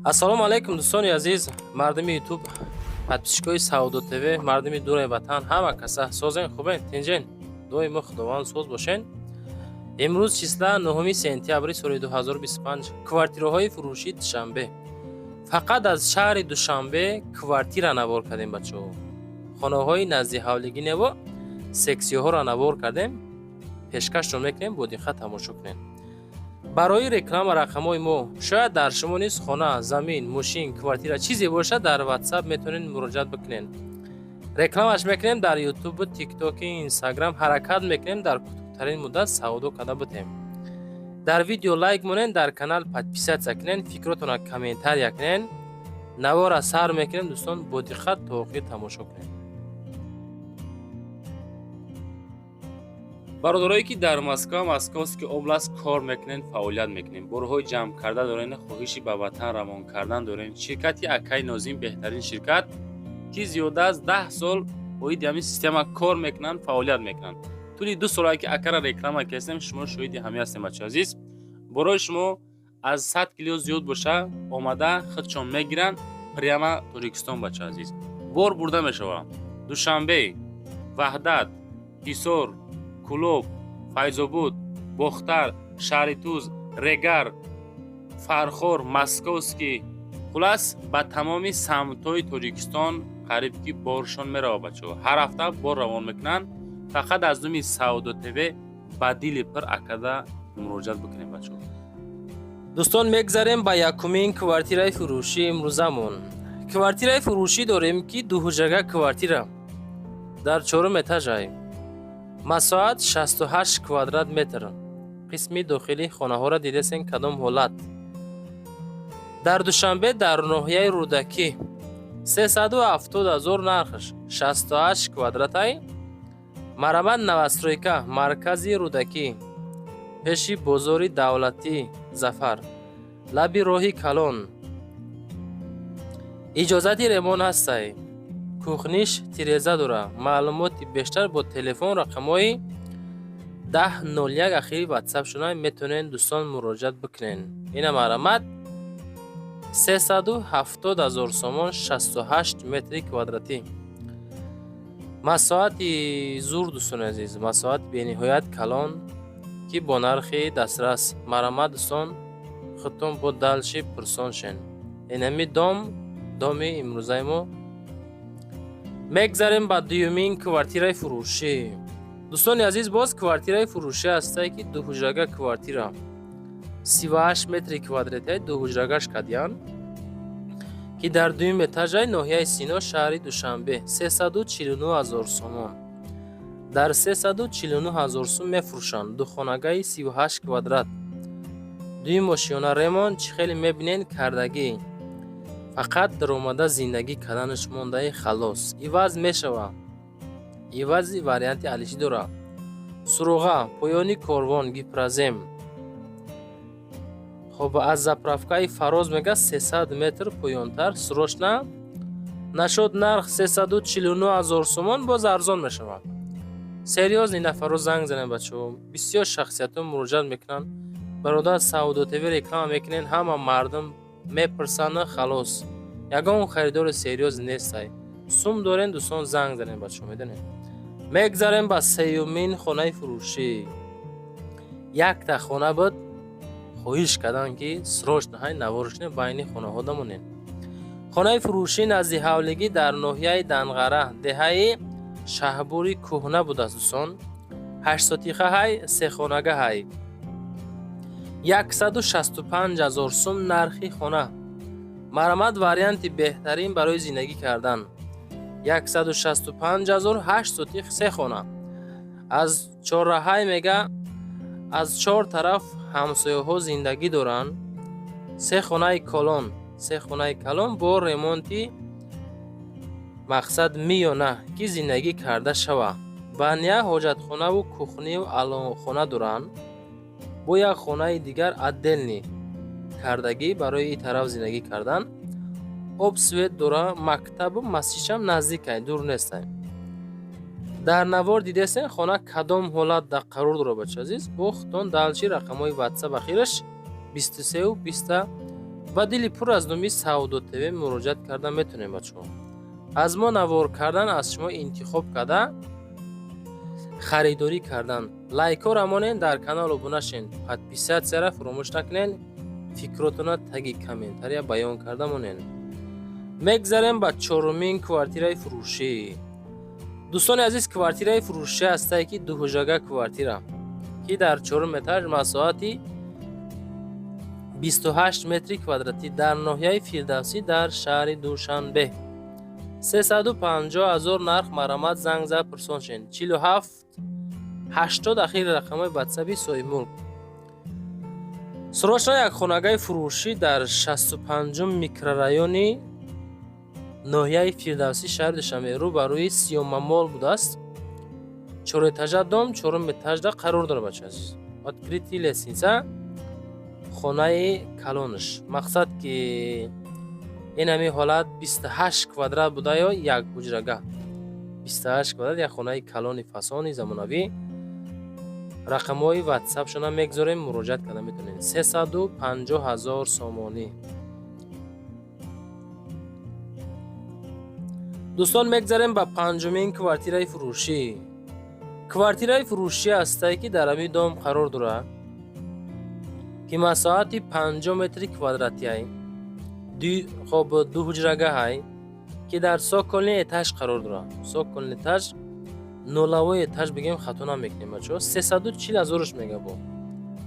Ассалому алайкум, дӯстони азиз, мардуми Ютуб, подписчикои Савдо ТВ, мардуми дураи ватан, ҳама каса созен, хубен, тинҷен? Доимо Худованд соз бошен. Имрӯз числа 9 сентябри соли 2025. Квартираҳои фурӯшии Душанбе, фақат аз шаҳри Душанбе квартира навор кардем, бачаҳо. Хонаҳои назди ҳавлигӣ нево, сексияҳоро навор кардем, пешкашро мекунем, бо диққат тамошо кунем. Барои реклама рақамҳои мо. Шояд дар шумо низ хона, замин, мошин, квартира, чизе бошад, дар Ватсап метавонед муроҷиат бикунед. Рекламаш мекунем дар Ютубу, Тиктоки, Инстаграм. Ҳаракат мекунем, дар кӯтоҳтарин муддат савдо карда бутем. Дар видео лайк монед, дар канал подписаться кунед, фикротонро комментария кунед. Навора сар мекунем, дӯстон, бо диққат то охир тамошо кунед. Бародарое, ки дар Москва, Московский область кор мекунед, фаъолият мекунед, борҳои ҷамъ карда доред, хоҳиши ба ватан равон кардан доред, ширкати акаи Нозим беҳтарин ширкат, ки зиёда аз 10 сол оиди ҳамин система кор мекунанд, фаъолият мекунанд. Тӯли 2 солае, ки акара реклама кардем, шумо шоҳиди ҳамин ҳастем. Бачаи азиз, борои шумо аз 100 кило зиёд боша, омада худшон мегиранд прямо Тоҷикистон. Бачаи азиз, бор бурда мешавад Душанбе, Ваҳдат, Ҳисор, Кӯлоб, Файзобод, Бохтар, шаҳри Туз, Регар, Фархор, Московский, хулас, ба тамоми самтҳои Тоҷикистон қариб ки боршон меравад. Бачаҳо, ҳар ҳафта бор равон мекунанд. Фақат аз номи Савдо ТВ ба дили пир акада муроҷиат бикунем, бачаҳо. Дӯстон, мегзарем ба якумин квартираи фурӯшии имрӯзамон. Квартираи фурӯшӣ дорем, ки дуҳуҷрага квартира дар чорум этажай, масоҳат 68 квадрат метр. Қисми дохилии хонаҳоро дидесен, кадом ҳолат. Дар Душанбе, дар ноҳияи Рӯдакӣ, 370 ҳазор нархш, 68 квадратай. Марҳамат, новостройка, маркази Рӯдакӣ, пеши бозори давлатӣ Зафар, лаби роҳи калон. Иҷозати ремонт ҳастай, кухниш тиреза дора. Маълумоти бештар бо телефон рақамҳои 1001 ахири Ватсап шуда метавонед, дӯстон, муроҷиат бикунед. Ина, марҳамат, 370 ҳазор сомон, 68 метри квадратӣ. Масоҳати зур, дӯстони азиз, масоҳати бениҳоят калон, ки бо нархи дастрас. Марҳамат, дӯстон, худтон бо дальше пурсон шен. Инами дом, доми имрӯзаи мо. Мегзарем ба дуюмин квартираи фурӯшӣ. Дӯстони азиз, боз квартираи фурӯшӣ ҳастае, ки дуҳуҷрага квартира, 38 метри квадратиаи дуҳуҷрагаш кардиянд, ки дар дуюм этажаи ноҳияи Сино, шаҳри Душанбе, 349 ҳазор сомон. Дар 349 ҳазор сум мефурӯшанд духонагаи 38 квадрат. Дуюм ошёна, ремонт чӣ хеле мебинед кардагӣ, фақат даромада зиндагӣ карданаш мондаи, халос. Иваз мешавад, ивази варианти алишӣ дорад. Суроға: поёни корвон, Гипрозем. Хоб, аз заправкаи Фароз мега 300 метр поёнтар. Срочно нашод, нарх 349 ҳазор сомон, боз арзон мешавад. Серьёзный нафарро занг занед, бачаҳо. Бисёр шахсиятҳо муроҷиат мекунанд: «Бародар, Савдо ТВ реклама мекунед, ҳама мардум мепурсанд, халос, ягон харидори серьёз нестай». Сум дорен, дӯстон, занг занед, бачаҳо, медонед. Мегзарем ба сеюмин хонаи фурӯшӣ. Якта хона буд, хоҳиш карданд, ки срочно ҳай наворишне, байни хонаҳо дамонед. Хонаи фурӯшӣ назди ҳавлигӣ дар ноҳияи Данғара, деҳаи Шаҳбури Кӯҳна будааст, дӯстон. 8 сотиха ҳай, сехонага ҳай. 165 ҳазор сум нархи хона. Марҳамат, варианти беҳтарин барои зиндагӣ кардан. 165 ҳазор, 8 сотих, се хона. Аз чорраҳай мега, аз чор тараф ҳамсояҳо зиндагӣ доранд. Се хонаи калон, се хонаи калон бо ремонти мақсад миёна, ки зиндагӣ карда шава. Баня, ҳоҷатхонаву кухнию алонхона доранд. Бо як хонаи дигар отдельный кардагӣ барои ин тараф зиндагӣ кардан. Об, свет дора, мактабу масҷидшам наздикай, дур нестай. Дар навор дидесен, хона кадом ҳолат дар қарор дорад, бача азиз. Бо худтон дальше рақамҳои Ватсап ахираш 23 бисту Ба дили пур аз номи Савдо ТВ муроҷиат карда метавонем, бачаҳо. Аз мо навор кардан, аз шумо интихоб карда харидорӣ кардан. Лайкҳоро монен, дар канал обуна шен, подписаться ра фуромӯш накунен, фикротона таги комментария баён карда монен. Мегзарем ба чорумин квартираи фурӯшӣ. Дӯстони азиз, квартираи фурӯшӣ ҳастае, ки дуҳуҷрага квартира, ки дар чорум этаж, масоҳати 28 метри квадратӣ, дар ноҳияи Фирдавсӣ, дар шаҳри Душанбе. 350 ҳазор нарх. Марҳамат, занг зад, пурсон шен. 47 80 ахири рақамҳои ватсаби соҳибмулк. Срочно як хонагаи фурӯшӣ дар 65-ум микрорайони ноҳияи Фирдавсӣ, шаҳри Душанбе, рӯ ба рӯи Сиёмамол будааст. Чорэтажа дом, чорум этажда қарор дорад, бача азиз. Открытый лестница, хонаи калонаш. Мақсад, ки ин ҳамин ҳолат 28 квадрат буда ё як ҳуҷрага 28 квадрат, як хонаи калони фасони замонавӣ. Рақамҳои ватсапшона мегузорем, муроҷиат карда метавонед. 350 ҳазор сомонӣ. Дӯстон, мегзарем ба панҷумин квартираи фурӯшӣ. Квартираи фурӯшӣ ҳастае, ки дар ҳамин дом қарор дорад, ки масоҳати 50 метри квадратиай, хоб, ду ҳуҷрагаҳай, ки дар цокольный этаж қарор дорад. Цокольный этаж, нулевой этаж бигем, хато намекунем, бачаҳо. 340 ҳазорш мега бо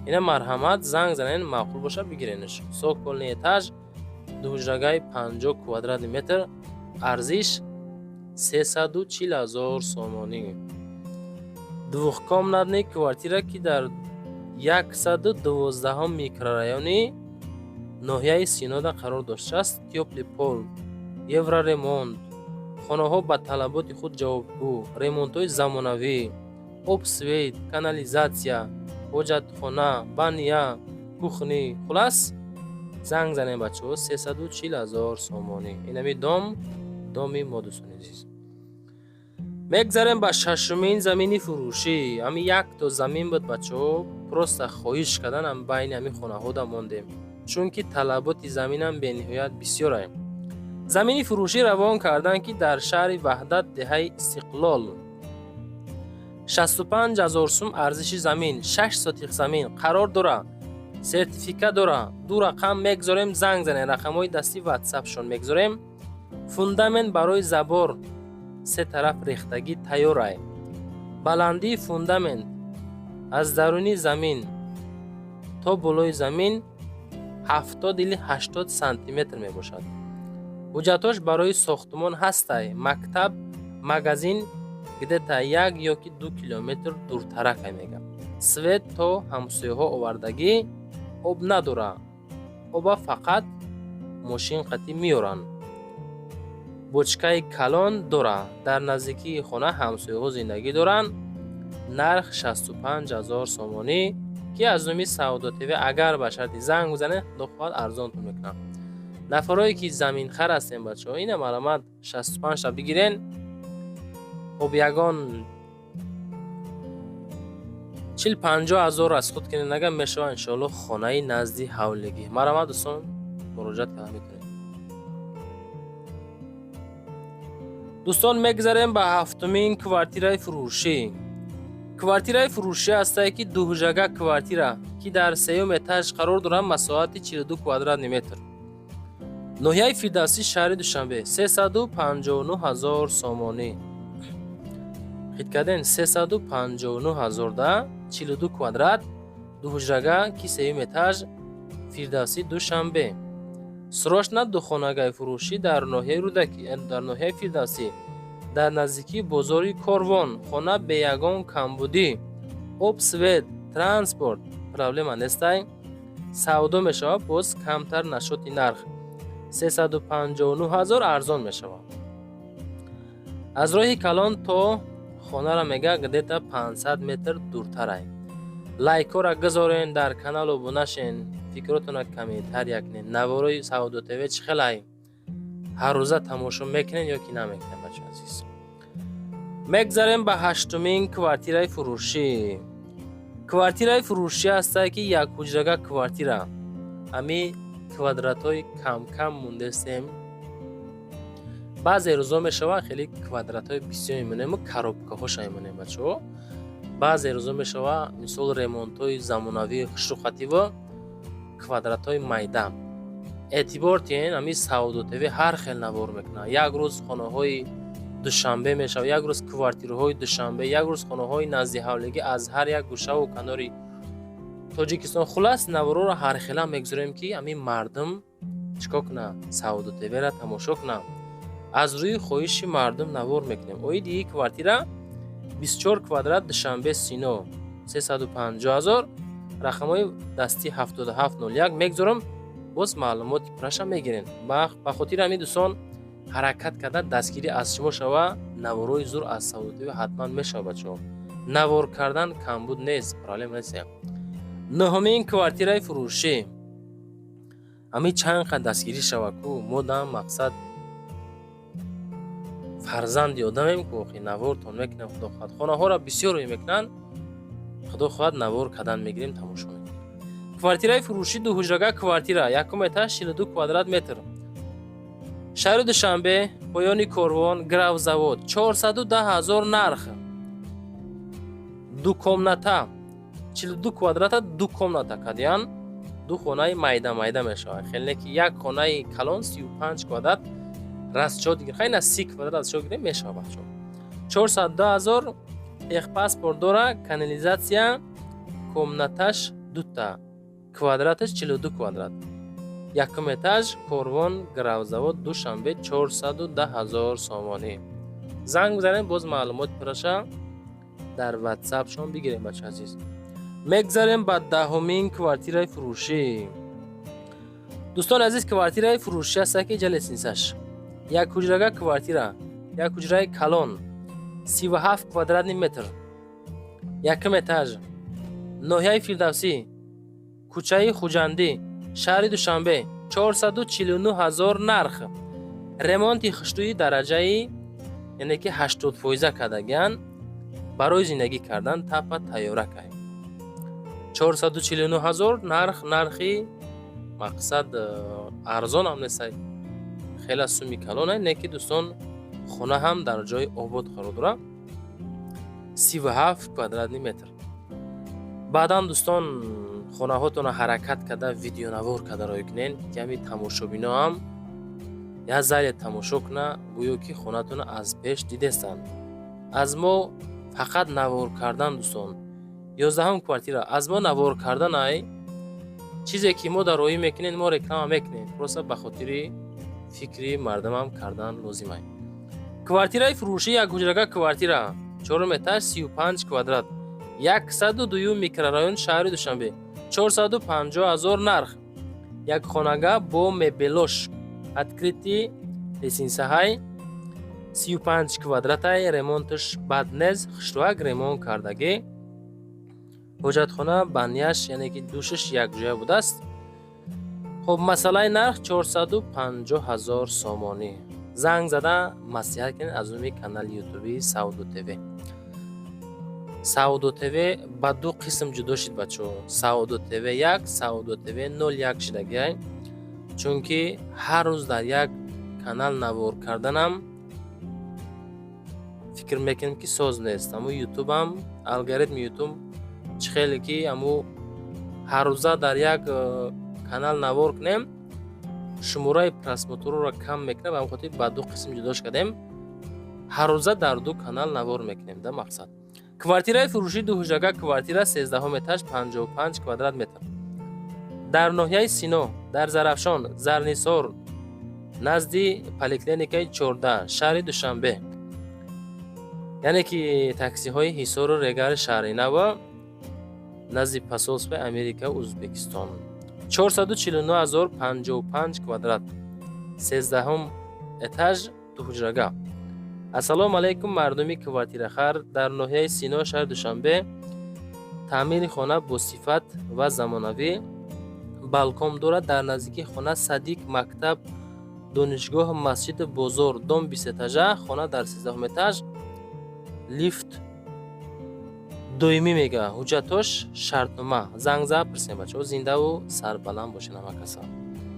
ина. Марҳамат, занг занен, маъқул боша, бигиренш. Цокольный этаж, дуҳуҷрагаи 50 квадратный метр, арзиш 340 ҳазор сомонӣ. Двухкомнатный квартира, ки дар 112-ум микрорайони ноҳияи Синода қарор доштааст. Тёплый пол, евроремонт, хонаҳо ба талаботи худ ҷавобгӯ, ремонтҳои замонавӣ, об, свет, канализация, ҳоҷатхона, баня, кухня. Хулас, занг занем, бачаҳо. 340 ҳазор сомонӣ. Инами дом, доми мо, дӯстони азиз. Мегзарем ба шашумин замини фурӯшӣ. Ҳами якто замин буд, бачаҳо, просто хоҳиш карданам, байни ҳамин хонаҳода мондем, чунки талаботи заминам бениҳоят бисёрае. Замини фурӯшӣ равон карданд, ки дар шаҳри Ваҳдат, деҳаи Истиқлол. 65 ҳазор сум арзиши замин, 6 сотих замин қарор дора, сертификат дора. Ду рақам мегузорем, занг занед, рақамҳои дасти ватсапшон мегузорем. Фундамент барои забор се тараф рехтагӣ тайёрай. Баландии фундамент аз даруни замин то болои замин 70 или 80 сантиметр мебошад. Ҳуҷҷатҳош барои сохтмон ҳастай. Мактаб, магазин где-то 1 ё ки 2 километр дуртаракай, мегам. Свет то ҳамсояҳо овардагӣ, об надора, оба фақат мошин қатӣ меоранд. Бочкаи калон дора. Дар наздикии хона ҳамсояҳо зиндагӣ доранд. Нарх 65 ҳазор сомонӣ, ки аз номи Савдо ТВ агар ба шарти занг бизанед, худо хоҳад, арзонтон мекунам. Нафарое ки заминхар ҳастем, бачаҳо, ина марҳамат, 65 та бигирен. Хоб, ягон 40-50 ҳазор аз худ кунед, агар мешавад, иншоалло, хонаи назди ҳавлигӣ. Марҳамат, дӯстон, муроҷиат карда метавонед. Дӯстон, мегзарем ба ҳафтумин квартираи фурӯшӣ. Квартираи фурӯшӣ ҳастае, ки дуҳуҷрага квартира, ки дар сеюм этаж қарор дорад, масоҳати 42 квадратный метр, ноҳияи Фирдавсӣ, шаҳри Душанбе. 359 ҳазор сомонӣ. Хит кардем, 359 ҳазор да 42 квадрат, дуҳуҷрага, ки сеюм этаж, Фирдавсӣ, Душанбе. Срочно духонагаи фурӯшӣ дар ноҳияи Рӯдакӣ, дар ноҳияи Фирдавсӣ, дар наздикии бозори Корвон. Хона бе ягон камбудӣ, об, свет, транспорт проблема нестай. Савдо мешавад, боз камтар нашоти нарх 359 ҳазор арзон мешавад. Аз роҳи калон то хонара мега где-то 500 метр дуртарай. Лайкҳоро гузорен, дар канал обуна шен, фикротонро комментария кунед. Наворои Савдо ТВ чӣ хелай, ҳаррӯза тамошо мекунед ё ки намекунед, бача азиз? Мегзарем ба ҳаштумин квартираи фурӯшӣ. Квартираи фурӯшӣ ҳастае, ки як ҳуҷрага квартира, ҳами Квадратҳои камкам мондестем. Баъзе рӯзо мешава, хеле квадратҳои бисёр мемонему, коробкаҳоша мемонем, бачаҳо. Баъзе рӯзо мешава, мисол, ремонтҳои замонавии хушрухативо, квадратҳои майда. Эътибор тиҳен, ҳамин Савдо ТВ ҳар хел навор мекунад. Як рӯз хонаҳои Душанбе мешавад, як рӯз квартираҳои Душанбе, як рӯз хонаҳои наздиҳавлигӣ аз ҳар як гӯшаву канори Тоҷикистон. Хулас, наворҳоро ҳархела мегузорем, ки ҳамин мардум чӣ кор кунад? Савдо ТВра тамошо кунад. Аз рӯи хоҳиши мардум навор мекунем. Оиди ин квартира 24 квадрат, Душанбе, Сино, 350 000, рақамҳои дастӣ 7701 мегузорам, боз маълумоти пурраша мегирем. Ба хотири ҳамин, дӯстон, ҳаракат карда дастгирӣ аз шумо шава. Наворҳои зур аз Савдо ТВ ҳатман мешавад, бачаҳо. Навор кардан камбуд нест, проблема нест. Нӯҳумин квартираи фурӯшӣ. Ҳамин чанд қад дастгирӣ шава ку, мо дам мақсад фарзанди одамем ку, охи навортон мекунем. Худо хоҳад, хонаҳоро бисёр рӯй мекунанд. Худо хоҳад, навор кардан мегирем, тамошо мекунем. Квартираи фурӯшӣ, дуҳуҷрага квартира, якум этаж, 42 квадрат метр, шаҳри Душанбе, поёни корвон, Графзавод, 410 000 нарх. Ду комната, 42 квадрата, ду комната кадиян, ду хонаи майда майда мешавад. Хеле ки як хонаи калон 35 квадрат расчёт гир, хайна 30 квадрат расчёт гирем мешавад, бачаҳо. 410 000, техпаспорт дора, канализация, комнаташ дута, квадраташ 42 квадрат, якум этаж, корвон, Графзавод, Душанбе, 410 000 сомонӣ. Занг бизанем, боз маълумоти пурраша дар ватсапшон бигирем, бача азиз. Мегзарем ба 10-умин квартираи фурӯшӣ. Дӯстони азиз, квартираи фурӯшӣ аста, ки ҷа лестницаш. Як ҳуҷрага квартира, як ҳуҷраи калон, 37 квадратный метр, якум этаж, ноҳияи Фирдавсӣ, кӯчаи Хуҷандӣ, шаҳри Душанбе, 449 000 нарх. Ремонти хушрӯи дараҷаи, яъне ки 80 фоиза кардагиан, барои зиндагӣ кардан тапа тайёра кай. 449 000 нарх, нархи мақсад арзонам нестай, хеле суми калоне не ки, дӯстон, хона ҳам дар ҷои обод қарор дорад, 37 квадратный метр. Баъдан, дӯстон, хонаҳотонро ҳаракат карда видеонавор карда рой кунен, ки ҳами тамошобино ҳам як зале тамошо куна, гӯё ки хонатонро аз пеш дидестанд. Аз мо фақат навор кардан, дӯстон. 11-ум квартира аз мо навор кардан, ай чизе ки мо дар роҳӣ мекунем, мо реклама мекунем, просто ба хотири фикри мардумам кардан лозимай. Квартираи фурӯшӣ, як ҳуҷрага квартира, чорум этаж, 35 квадрат, 102-юм микрорайон, шаҳри Душанбе, 450 000 нарх. Як хонага бо мебелош, открытый лестницаҳай, 35 квадратай, ремонташ бад нез, хушрӯак ремонт кардагӣ. Ҳоҷатхона, баняш, яъне ки душаш якҷоя будааст. Хуб, масъалаи нарх 450 000 сомонӣ. Занг зада маслиҳат кунед аз номи канали ютуби Савдо ТВ. Савдо ТВ ба ду қисм ҷудо шуд, бачаҳо: Савдо ТВ як, Савдо ТВ нол як шидагиай, чунки ҳар рӯз дар як канал навор карданам фикр мекунем, ки соз нест. Аммо ютубам, алгоритми ютуб чӣ хеле ки аму ҳаррӯза дар як канал навор кунем, шумораи просмотрро кам мекунад. Ба ҳамин хотир ба ду қисм ҷудош кардем, ҳаррӯза дар ду канал навор мекунем. Да мақсад, квартираи фурӯшӣ, дуҳуҷрага квартира, 13-ум этаж, 55 квадрат метр, дар ноҳияи Сино, дар Зарафшон, Зарнисор, назди поликлиникаи 14, шаҳри Душанбе, яъне ки таксиҳои Ҳисору Регари шаҳри Нава, назди посольствои Америка, Ӯзбекистон, 449 000, 55 квадрат, 13-ум этаж, дуҳуҷрага. Ассалому алайкум, мардуми квартирахар дар ноҳияи Сино, шаҳри Душанбе. Таъмири хона бо сифат ва замонавӣ, балкон дорад. Дар наздикии хона садик, мактаб, донишгоҳ, масҷиду бозор. Дом бистэтажа, хона дар 13-ум этаж, лифт доимӣ мега. Ҳуҷҷатош шартнома. Занг зада пурсем, бачаҳо. Зиндаву сарбаланд бошед ҳама каса.